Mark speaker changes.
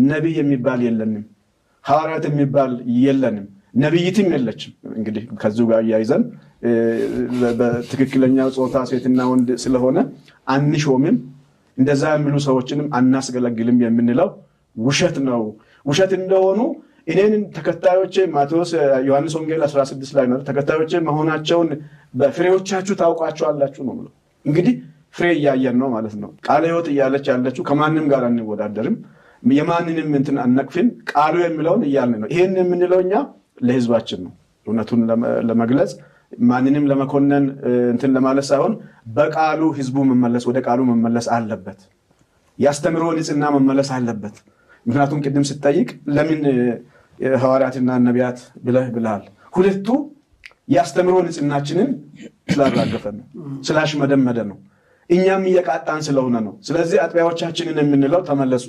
Speaker 1: ነቢይ የሚባል የለንም፣ ሐዋርያት የሚባል የለንም፣ ነቢይትም የለችም። እንግዲህ ከዚሁ ጋር እያይዘን በትክክለኛ ጾታ ሴትና ወንድ ስለሆነ አንሾምም፣ እንደዛ የሚሉ ሰዎችንም አናስገለግልም የምንለው ውሸት ነው። ውሸት እንደሆኑ እኔን ተከታዮቼ ማቴዎስ ዮሐንስ ወንጌል 16 ላይ ነው፣ ተከታዮቼ መሆናቸውን በፍሬዎቻችሁ ታውቋቸዋላችሁ ነው ብሎ፣ እንግዲህ ፍሬ እያየን ነው ማለት ነው። ቃለ ሕይወት እያለች ያለችው ከማንም ጋር አንወዳደርም፣ የማንንም እንትን አነቅፍም፣ ቃሉ የሚለውን እያልን ነው። ይህን የምንለው እኛ ለህዝባችን ነው። እውነቱን ለመግለጽ ማንንም ለመኮነን እንትን ለማለት ሳይሆን በቃሉ ህዝቡ መመለስ፣ ወደ ቃሉ መመለስ አለበት። ያስተምሮ ንጽህና መመለስ አለበት። ምክንያቱም ቅድም ስጠይቅ ለምን ሐዋርያትና ነቢያት ብለህ ብለሃል። ሁለቱ ያስተምሮ ንጽህናችንን ስላራገፈ ነው፣ ስላሽመደመደ ነው፣ እኛም እየቃጣን ስለሆነ ነው። ስለዚህ አጥቢያዎቻችንን የምንለው ተመለሱ፣